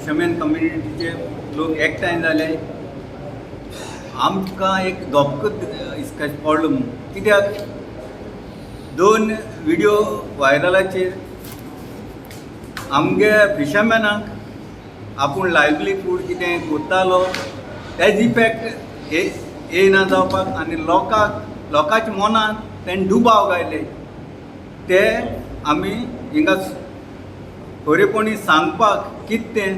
Fisherman कम्युनिटीचे लोक एकठांय जाले. आमकां एक धपको पडलो म्हूण, कित्याक दोन विडियो व्हायरलाचेर आमगे फिशरमॅनाक आपूण लायवलीहूड कितें कोत्तालो तेज इफेक्ट येयना जावपाक आनी लोकांक, लोकांच्या मनान तेणें दुबाव घायले. ते आमी हिंगा खरेपणी सांगपाक कितें तें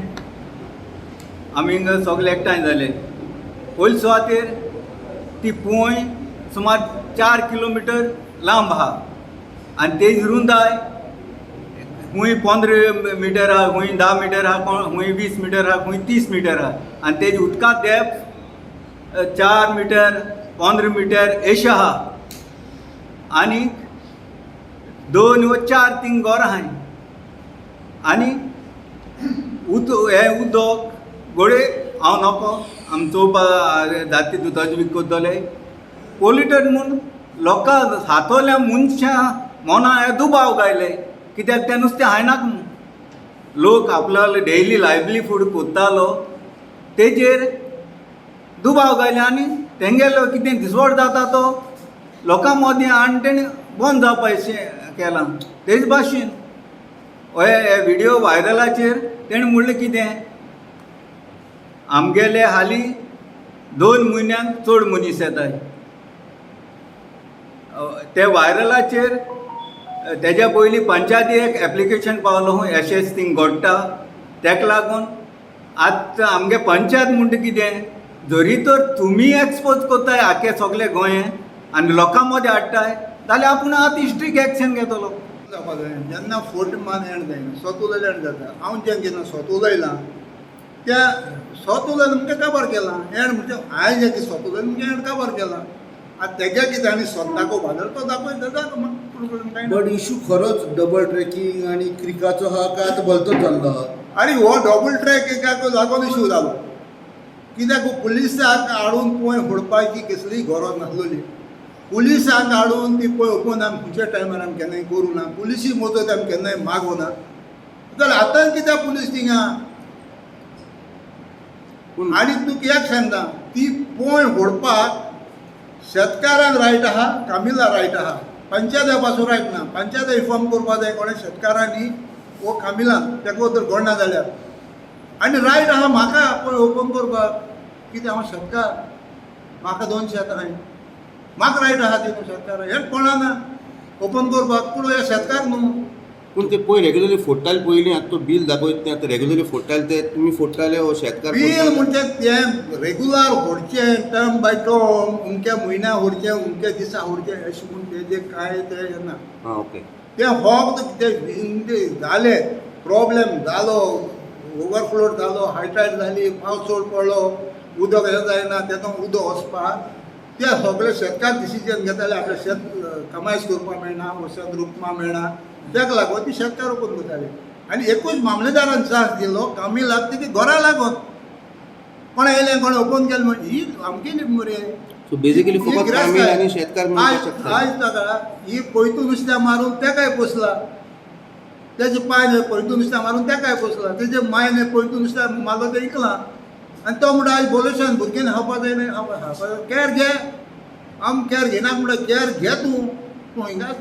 आमी हिंगा सगळे एकठांय जाले. पयले सुवातेर ती पोंय सुमार 4 किलोमिटर लांब आहा आनी तेजी रुंदाय खूंय 15 मिटर आहा, खूंय 10 मिटर आहा, कोण खूंय 20 मिटर आहा, खूंय 30 मिटर आहा आनी तेजी उदका डेप्थ 4 मिटर, 15 मिटर अशें आहा. आनी दोन व चार तींग घरां आहाय आनी उद हें उदक घोडये हांव नको आमी चोवपा जाती दुदाची बी करतले पोल्युटेड म्हूण लोकां हातोल्या मनशां मना हे दुबाव घायले, कित्याक तें नुस्तें खायनाक म्हूण. लोक आपलो डेली लायवलीहूड कोत्तालो तेजेर दुबाव घायले आनी तेंगेलो कितें दिसवड जाता तो लोकां मदीं आनी तेणें बंद जावपा अशें केलां. तेज भाशेन हे विडियो व्हायरलाचेर तेणें म्हणलें कितें, आमगेले हालीं 2 म्हयन्यांक चड मनीस येताय. ते व्हायरलाचेर तेज्या पयलीं पंचायती एक एप्लिकेशन पावलो, अशेंच थिंग घडटा. तेका लागून आतां आमगे पंचायत म्हणटा कितें, जरी तर तुमी एक्सपोज करताय आख्खे सगळे गोंये आनी लोकां मदें हाडटाय जाल्यार आपूण आतां स्ट्रीक एक्शन घेतलो. जावपा जाय. जेन्ना फोट मान एंड जायना, सत उलयल्यार एंड जाता. हांव जें केन्ना सत उलयलां, त्या सत उलयलां म्हणजे काबार केलां एंड. म्हणजे हांवें जें कितें सत उलयलां म्हणजे एंड काबार केलां. आतां तेगे कितें आनी सत दाखोवपा जाल्यार तो दाखयता, दाखय कांय ना. बट इशू खरोच डबल ट्रॅकिंग आनी क्रिकाचो आहा काय आतां भलतोच जाल्लो आहा? आनी हो डबल ट्रॅक एकाक लागून इशू जालो, कित्याक पुलिसाक हाडून पोंय फोडपाची कसलीय गरज नासलोली. पुलिसांक हाडून ती पोंय ओपन आमी खंयच्या टायमार आमी केन्नाय करूं ना. पुलिसी मदत आमी केन्नाय मागोना. जाल्यार आतां कित्याक पुलीस थिंगा? पूण आनी तूं कित्याक सांगता, ती पोंय फोडपाक शेतकारांक रायट आहा, कामिला रायट आहा, पंचायता पासून रायट ना. पंचायत इन्फॉर्म करपा जाय कोणें, शेतकारांनी वो कामिलान, तेका जर गोडना जाल्यार. आनी रायट आहा म्हाका पळय ओपन करपाक, कित्याक हांव शेतकार, म्हाका दोन शेतां आहाय, म्हाका रायट आहा ती. शेतकार हें कोणा ओपन करपाक, पूण हे शेतकार न्हू. पूण ते पयर रेग्युलरली फोडटाले पयलीं, आतां तो बील दाखयत ते आतां रेग्युलरली फोडटाले ते तुमी फोडटाले वो शेतकार बील फोडटाले? म्हणजे तें रेगुलर व्हरचें, टर्म बाय टर्म, अमक्या म्हयन्या व्हरचें, अमक्या दिसा व्हरचें अशें म्हूण तेजें कांय तें येना. आं ओके. तें फक्त ते जालें, प्रॉब्लेम जालो, ओवरफ्लोड जालो, हायटायड जाली, पावस चड पडलो, उदक हें जायना, तेतून उदक वचपाक ते सगळे शेतकार डिसिजन घेताले. आपलें शेत कमायज करपाक मेळना वो शेत रोवपाक मेळना, तेका लागून ती शेतकार ओपन करताले. आनी एकूच मामलेदारान चान्स दिलो कामिलाक, ती घरा लागून कोण येयलें, कोण ओपन केलें म्हण ही आमगेली मरे. सो बेजिकली ही फकत गिरेस्ताय. कामील आनी शेतकार म्हणून आयज शकता. आयज ताका ही कोयतू नुस्त्या मारून तेकाय पोसला. तेजे पांय कोयतू नुस्त्या मारून तेकाय पोसला. तेजे मायने कोयतू नुस्त्या मारलो, तें इकलां. आनी तो म्हणटा आयज पोल्युशन, भुरग्यांनी खावपा जाय, खावपा कॅर घे. आम कॅर घेयना म्हणटा, कॅर घे तूं. पूण हिंगा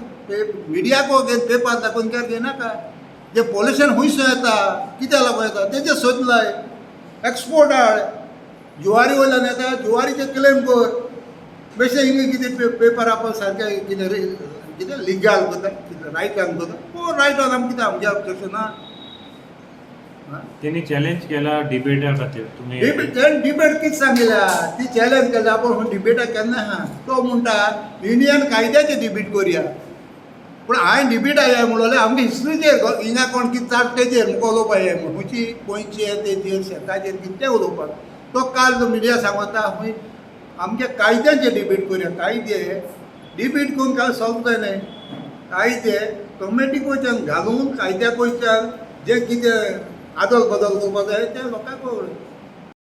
मिडियाको घे, पेपर दाखोवन कॅर घेयनाका. जे पोल्युशन खुंयसो येता, कित्याक लागून येता तेजें सोद लाय. एक्सपोर्ट हाड, जुवारी वयल्यान येता, जुवारीचें क्लेम कर. बेश्टें हिंगा कितें पेपर आपण सारकें कितें कितें लिगाल करता, कितें रायटान करता. कोण रायटान आमी कितें आमगे ऑब्जेक्शन ना. त्यांनी चॅलेंज केला डिबेटा खातीर तुम्ही. डिबेट, तेणें डिबेट कितें सांगिल्या, ती चॅलेंज केल्या आपूण डिबेटाक केन्ना आहा. तो म्हणटा इंडियन कायद्याचे डिबेट करुया. पूण हांवें डिबेट आया म्हणलें आमगे हिस्ट्रीचेर, हिंगा कोण कितें चाट तेजेर म्हाका उलोवपाक जाय म्हूण, खंयची गोंयचे तेजेर शेताचेर कितें तें उलोवपाक. तो काल तो मिडिया सांगता खंय आमच्या कायद्याचे डिबेट करुया. कायदे डिबेट करून काय सॉल्व जायना. कायदे कमिटी वयच्यान घालून, कायद्या वयच्यान जे कितें आदल बदल करपाक जाय तें लोकांक कळोवं.